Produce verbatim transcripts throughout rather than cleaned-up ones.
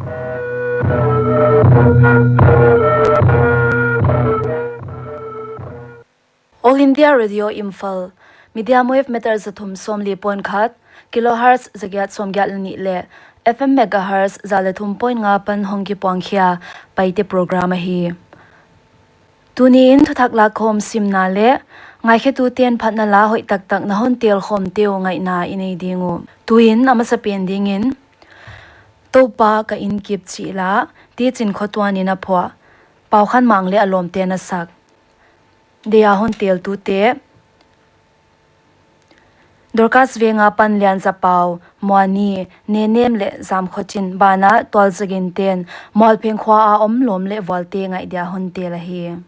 All India Radio Imphal, medium wave meter za thum sawmli point khat, kilohertz za giat sawmgiat leh nih leh F M megahertz za leh thum point nga pan hong kipuang khia Paite program ahi. Tuniin thuthak lakkhawm simna leh ngaikhetute'n phatna la hoih taktak na hon tel khawmte uh ngaihna i nei ding uh. Tuin a masapen dingin Toupa Ka In Kip chih la, T. Chin Khaw Tuan in a phuah, Pau Khan Mang leh a lawmte'n a sak. Deih a hon teltute: Dorcas Veng apan Lian Za Pau, Muani, Nenem leh Zam Khaw Chin, banah Tual Za Gin te'n Mualpheng khua a om lawm leh vualte ngaih dia hon tel ahi.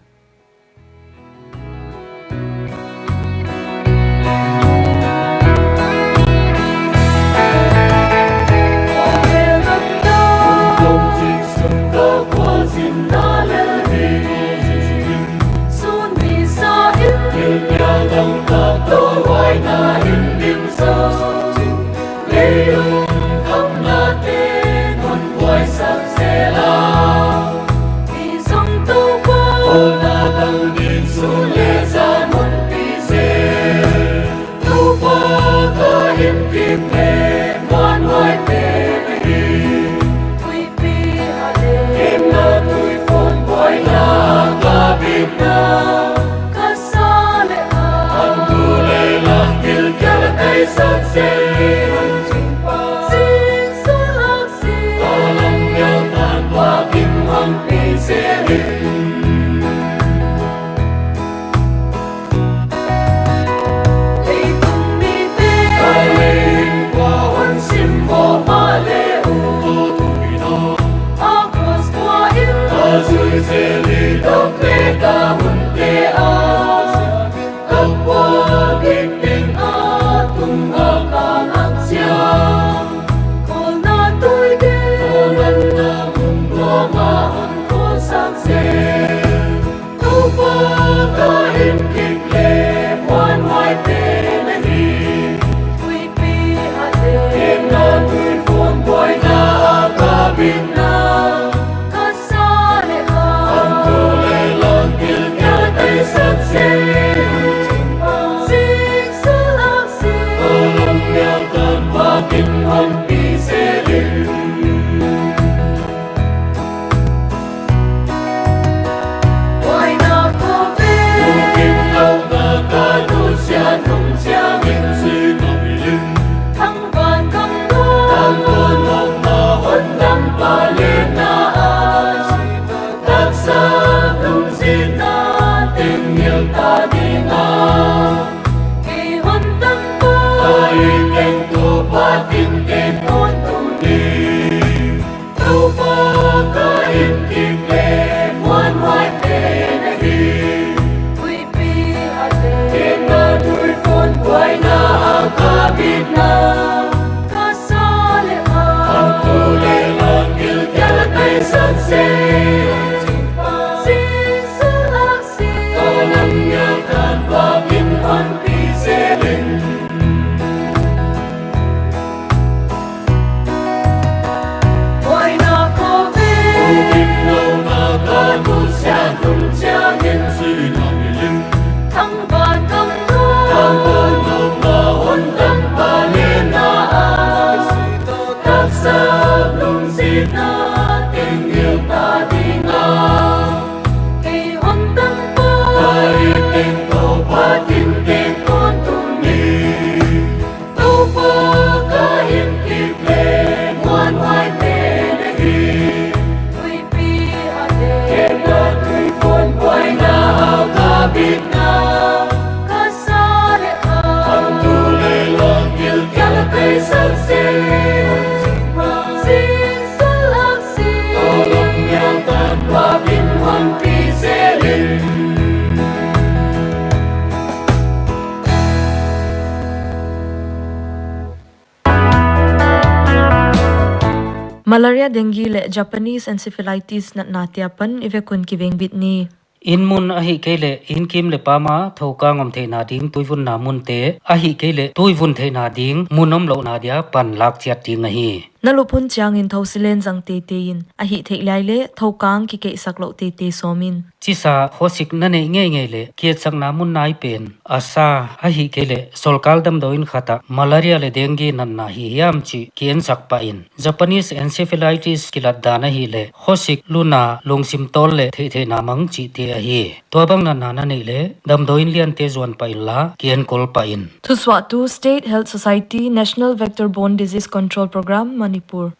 Malaria, dengue leh Japanese encephalitis natnate apan i vekun kivengbit ni. Inn mun ahihkeileh inn kim leh pam a thoukang om theihna ding tuivunna munte, ahihkeileh tuivun theihna ding mun omlouhna dia pan lak chiat ding ahi. Na lup hun chiangin thousilen zang teitei in, a hihtheih lai leh thoukang kikeihsak louh teitei sawm in. Chisa khosik na neih ngeingei leh, kietsakna mun nai pen a sa ahihkeileh, sawlkal damdawi inn khat ah malaria leh dengue natna hi hiam chih ki-ensak pah in. Japanese encephalitis kilat dan ahihleh, khosik, luna, lungsim tawl leh theihtheihna mang chihte ahi. Tuabang natna na neih leh, damdawi inn liante zuan pah inla, ki-enkol pah in. Thusuahtu State Health Society, National Vector Borne Disease Control Programme, Manipur.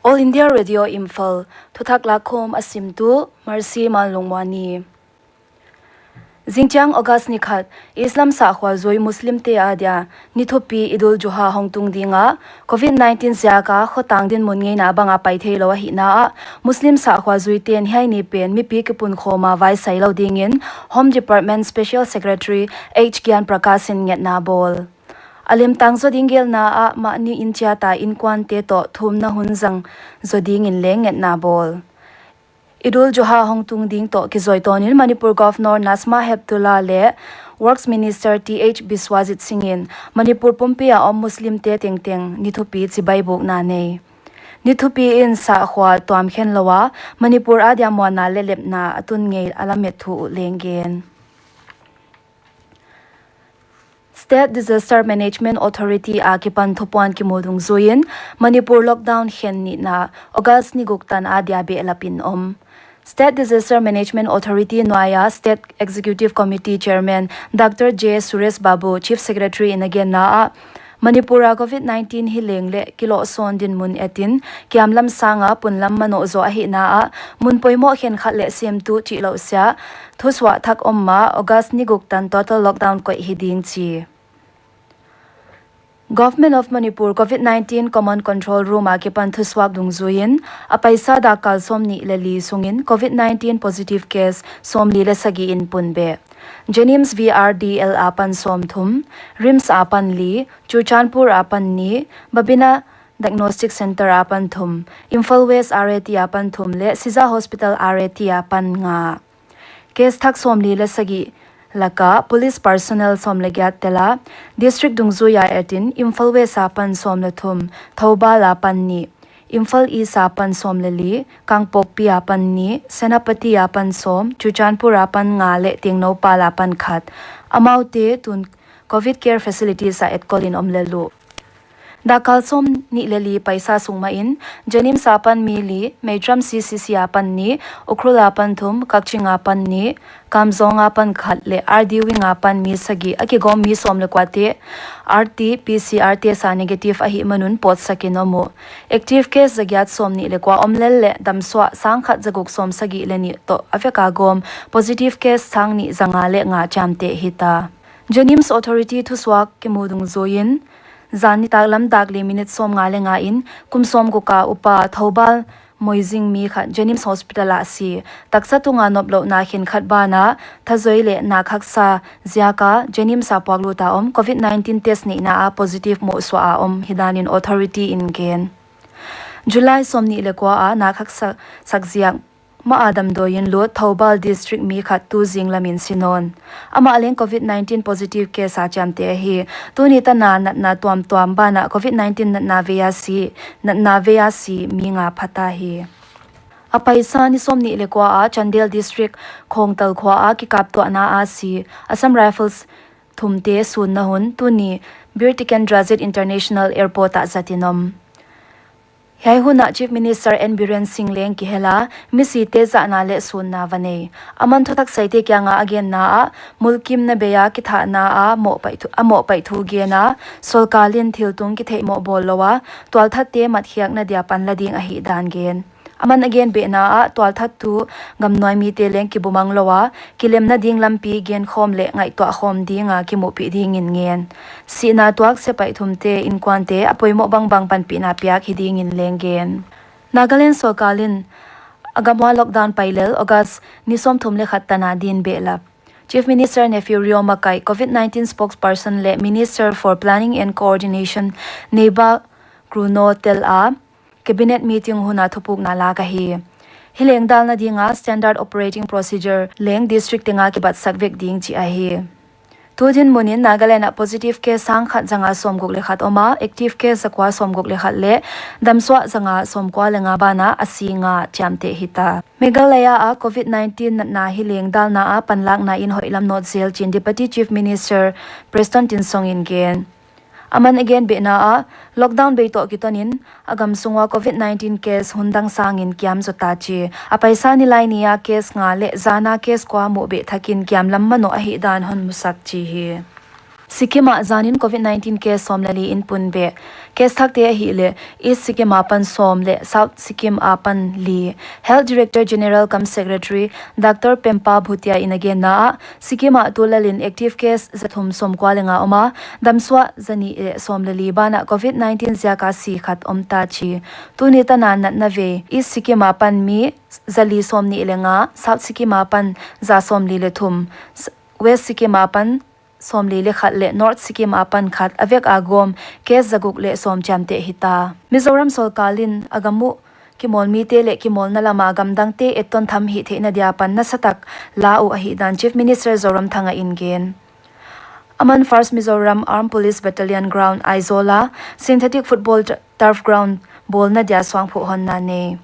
All India Radio Imphal, thuthak lakkhawm a simtu Mercy Manlungmuani. Zingchiang August ni khat, Islam sakhua zui Muslimte adia ni thupi Eid-ul-Zuha hong tung ding a, Covid nineteen ziaka khotang dinmun ngeina banga pai theilou ahihna ah, Muslim sakhua zuite'n hiai ni pen mipi kipunkhawma vaisai lou dingin Home Department Special Secretary H Gyan Prakash in ngetna bawl. A lemtang zaw ding gelna ah mahni inn chiat a innkuante toh thumna hun zang zaw dingin leng ngetna bawl. Eid-ul-Zuha hong tung ding toh kizui tawnin Manipur Governor Najma Heptulla leh Works Minister Th Biswajit Singh in Manipur pumpi a om Muslimte tengteng ni thupi chibai bukna nei. Ni thupi in sakhua tuam khen lou a, Manipur adia muanna leh lemna a tun ngei a lamet thu uh leng gen. State Disaster Management Authority a kipan thupuan kimu dungzuiin Manipur lockdown khen nihna August ni guk tan adia behlap in om. State Disaster Management Authority nuaia State Executive Committee Chairman Doctor J Suresh Babu, Chief Secretary in a genna ah, Manipur a Covid nineteen hi leng leh kilohsawn dinmun etin, kiamlam sanga punlam manoh zaw ahihna ah, mun poimoh khenkhat leh semtu chihlouh sia, thusuah thak om ma August ni guk tan total lockdown koih hi ding chi. Government of Manipur Covid nineteen Command Control Room a kipan thusuak dungzuiin, a paisa dakkal sawmnih leh li sungin Covid nineteen positive case sawmli leh sagih in pun beh. JNIMS V R D L apan sawmthum, RIMS apan li, Churachandpur apan nih, Babina Diagnostic Centre apan thum, Imphal West R A T apan thum leh Shija Hospital R A T apan nga. Case thak sawmli leh sagih laka police personnel sawm leh giat tel a, district dungzui a etin Imphal West apan sawm leh thum, Thoubal apan nih, Imphal East apan sawm leh li, Kangpokpi apan nih, Senapati apan sawm, Churachandpur apan nga leh Tengnoupal apan khat. Amaute tun Covid Care Facilities a etkol in om lel uh. Dakkal sawmnih leh li paisa sung mahin, JNIMS apan mi li, Meitram C C C apan nih, Ukhrul apan thum, Kakching apan nih, Kamjong apan khat leh R D Wing apan mi sagih a kigawm mi sawm leh kuate R T P C R test a negative ahih man un pawtsak in om uh. Active case zagiat sawmnih leh kua om lel leh damsuah sangkhat zaguk sawmsagih leh nih toh a vek a gawm positive case sangnih zanga leh nga chiamteh hita. JNIMS Authority thusuak kimu dungzuiin, zan nitaklam dak li minute sawmnga leh nga in, kum sawmguk a upa Thoubal Moijing mi khat JNIMS Hospital ah si. Taksa tunga noplouhna khenkhat bana thazoi leh nak haksa ziaka JNIMS a puaklut a om Covid nineteen test neihna a positive muhsuah a om hidanin authority in gen. July sawmnih leh kua a nak haksa sak ziak ma a damdawi in lut Thoubal District mi khat tu zinglam in si nawn. Amah leng Covid nineteen positive case a chiamteh ahi. Tuni tana natna tuamtuam bana Covid nineteen natna vei a si, natna vei a si mi nga phata hi. A paisa ni sawmnih leh kua a Chandel District Khongtal khua a kikaptuahna a si Assam Rifles thumte sunna hun tuni Bir Tikendrajit International Airport ah zat in om. Hiai hun ah Chief Minister N Biren Singh leng kihel a, misite zahna leh sunna va nei. Aman thuthak saite kianga a genna ah, mulkimna bei a kithahna a mohpaih thu, a mohpaih thu gen a, sawlkal in thiltung kitheihmoh bawl lou a, tualthatte matkhiakna dia panla ding ahihdan gen. Aman a gen behna ah, tualthattu gamnuai mite leng kibumang lou a, kilemna ding lampi genkhawm leh ngaihtuah khawm dinga kimuhpih dingin ngen. Sihna tuak sepaih thumte inkuante a poimoh bangbang panpihna piak hi dingin leng gen. Nagaland sawlkal in a gam ua lockdown pai lel August ni sawmthum leh khat tana din behlap. Chief Minister Neiphiu Rio makaih Covid nineteen spokesperson leh Minister for Planning and Coordination Neiba Kruno tel a, Cabinet meeting huna thupukna lak ahi. Hi leng dalna dinga Standard Operating Procedure leng district tenga kibatsak vek ding chih ahi. Tu dinmun in Nagaland ah positive case sang khat zanga sawmguk leh khat om a, active case zakua sawmguk leh khat leh damsuah zanga sawmkua leh nga banah a si nga chiamteh hita. Meghalaya a COVID nineteen natna hi leng dalna a panlakna in hoihlam nawn zel chi'n Deputy Chief Minister Prestone Tynsong in gen. Aman a gen behna ah, lockdown bei toh kiton in, a gam sung ua COVID nineteen case hun dang sangin kiam zaw ta chi. A paisa nilai ni a case nga leh zana case kua muh beh thak in kiam lam manoh ahihdan hon musak chi hi. Sikkim ah zan in COVID nineteen case sawm leh li in pun beh. Case thakte ahihleh East Sikkim apan sawm leh South Sikkim apan li. Health Director General cum Secretary Doctor Pempa Bhutia in a genna ah, Sikkim ah tulel in active case zathum sawmkua leh nga om a, damsuah zanih leh sawm leh li banah COVID nineteen ziaka si khat om ta chi. Tuni tan a natna vei East Sikkim apan mi zali sawmnih leh nga, South Sikkim apan za sawmli leh thum, West Sikkim apan sawmli leh khat leh North Sikkim apan khat, a vek a gawm case zaguk leh sawm chiamteh hita. Mizoram sorkar in a gam uh kimawl mite leh kimawlna lam a gamdangte etton tham hih theihna dia pan nasatak la uh ahihdan Chief Minister Zoramthanga in gen. Aman First Mizoram Armed Police Battalion Ground Aizawl a synthetic football turf ground bawlna dia suangphuh honna nei.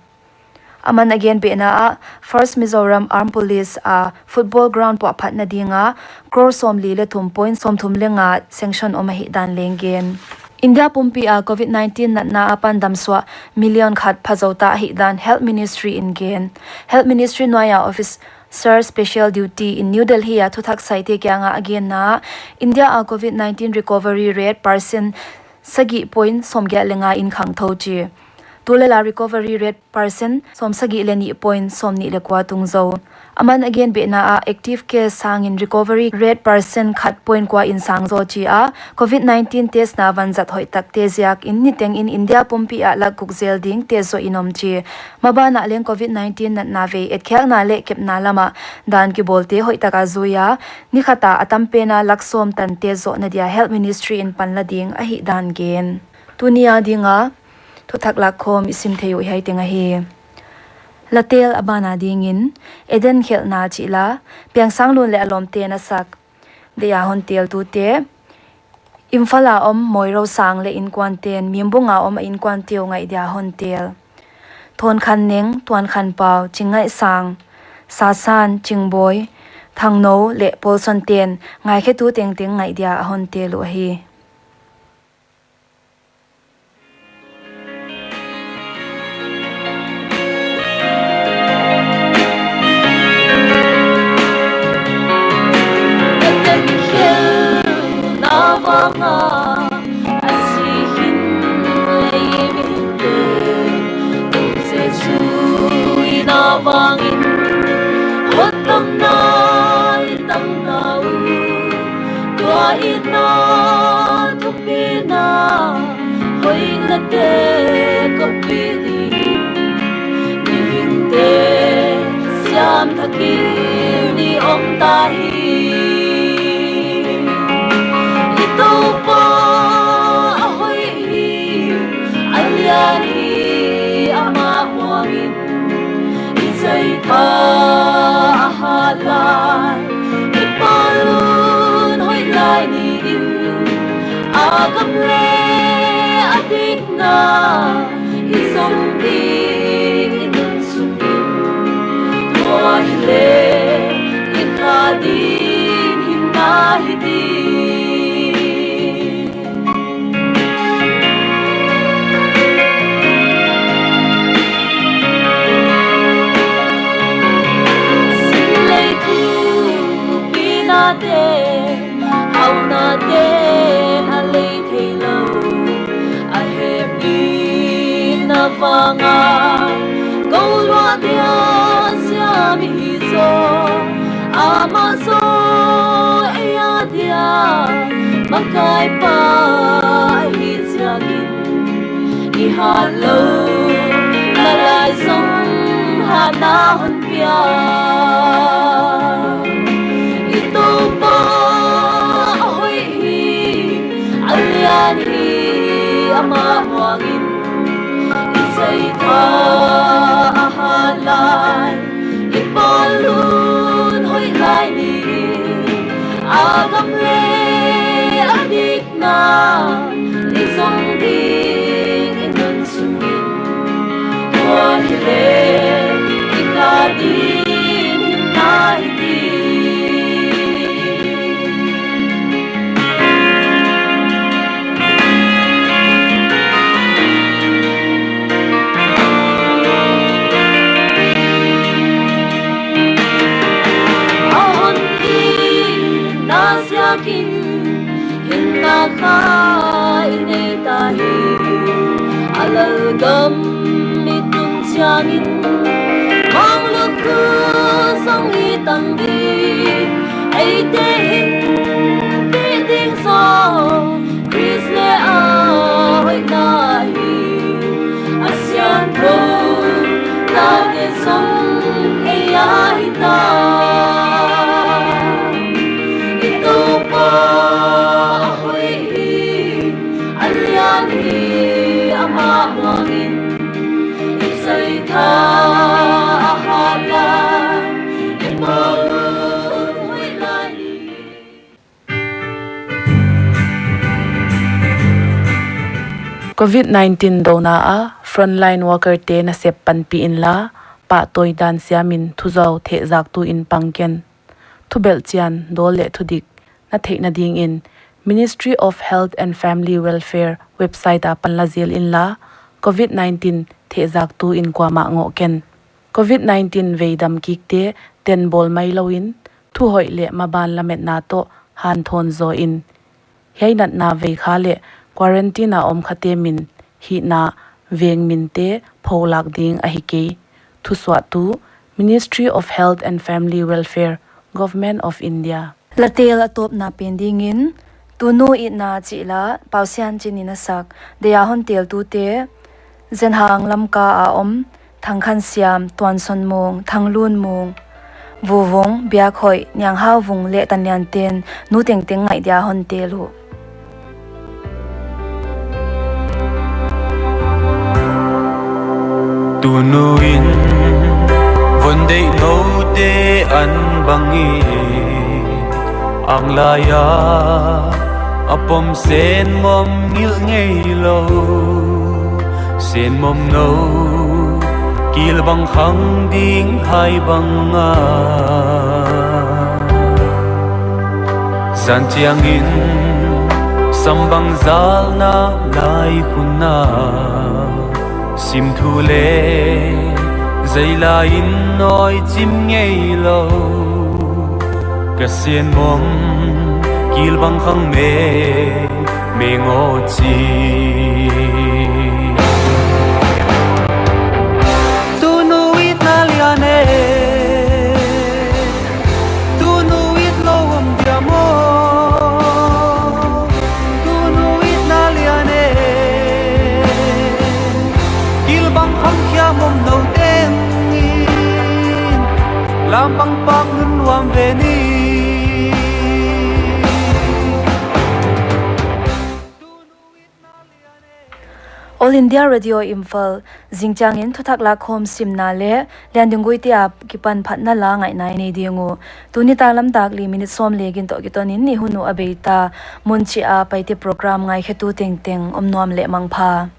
Aman a gen behna ah, First Mizoram Armed Police a football ground puahphatna dinga crore sawmli leh thum point sawmthum leh nga sanction om ahihdan leng gen. India pumpi a COVID nineteen natna apan damsuah million khat pha zou ta ahihdan Health Ministry in gen. Health Ministry nuai a Officer Special Duty in New Delhi a thuthak saite kianga a genna ah, India a COVID nineteen recovery rate percent sagih point sawmgiat leh nga in khangtho chi. Tulel a recovery rate percent sawmsagih leh nih point sawmnih leh kua tung zou. Aman a gen behna ah active case sangin recovery rate percent khat point kua in sang zaw chi a, COVID nineteen test na vanzat hoihtakte ziak in niteng in India pumpi ah lak guk zel ding test zoh in om chi. Maban ah leng COVID nineteen natna vei etkhiakna leh kepna lam ah dan kibawlte hoihtak a zui a, ni khat a a tampen a lak sawm tan test zohna dia Health Ministry in panla ding ahihdan gen. Tuni a dinga thuthak lakkhawm i sim thei uh hiai teng ahi. Latel a ban a dingin, Eden khelhna chih la, Piangsanglun leh a lawmte'n a sak, deih a hon tel tute, Imphal a om Mawirosang leh innkuante'n Mimbung a om a innkuante uh ngaih dia hon tel. Thawnkhaneng, Tuankhanpau, Chingngaihsang, Sasan, Chingbawi, Thangnou leh Pawlsonte'n ngaikhetu tengteng ngaih dia a hon tel uh ahi. Tua in a thupina hoihnate koppih ding, mihingte siam thak in i om ta hi. I Toupa a hoih hi, a lian hi, amah muang in i zeitha a hat lai, i pawl un hoih lai ni in, a gam leh a dikna i zong ding i nunzui in, tua hi leh i kha ding hinna hi ding. Sinlei thu pinate, hauhnate a lei theilou, a hehpihna vanga, gouluah dia siam i hi zaw, amah zaw ei a dia makaipa ahih ziakin, i hat louhna lai zong hatna hon pia. I Toupa a hoih hi, a lian hi, amah muang in i zeitha a hat lai, i pawl un hoih lai ni, a gam leh A hon in na siakin hinna kha i nei ta hi. A lalgam i tun chiangin manglut tu zong i tam ding. Eite hin pi ding zaw Khrist leh a hoihna hi. A siangthou na te zong ei a hita. I Toupa a hoih hi, a lian hi, amah bangin i saitha a hat lai, i pawl hoih lai hi. Covid nineteen douna a frontline worker te nasep panpih inla, pahtawi dan siamin thuzau thehzaktu in pang ken. Thubelhchian, dawl leh thudik na theihna dingin Ministry of Health and Family Welfare website apan la zel inla, Covid nineteen thehzaktu in kuamah ngoh ken. Covid nineteen veidam kikte tenbawl mai louin, thuhoih leh maban lametna toh hanthawn zaw in. Hiai natna veikha leh quarantine a om khate min, hihna, veng minte pholak ding ahi kei. Thusuahtu, Ministry of Health and Family Welfare, Government of India. La tel a tawpna pen dingin, Tunu Itna chih la, Pausian Chin in a sak, deih a hon teltute, Zenhang Lamka a om, Thangkhansiam, Tuansunmung, Thanglunmung, Vuvung, Biakhoih, Nianghauvung leh Tanlianten, nu tengteng ngaih dia hon tel uh. Tunu in von deih noute an bangin, anglai a a pom senmom ngilh ngeilou, senmom nou kilbang khang ding hai banga. Zan chiangin sambang zalna lai hun a, simthu leh zeilai in nawi chim ngeilou, ka senmom kilbang khang mengmeng aw chi. Tunu itna lian e, tunu itlou om dia maw, tunu itna lian e, kilbang khang hiam om nou tengin, lampang pak nunnuam ve ni. All India Radio Imphal, zingchiangin thuthak lakkhawm simna leh Lianding Guite akipan phatna la ngaihna i nei ding uh. Tuni tak lam tak li minute sawm leh giat toh kiton in i hun uh a bei ta, mun chih a Paite program ngaikhetu tengteng om nuam leh mangpha.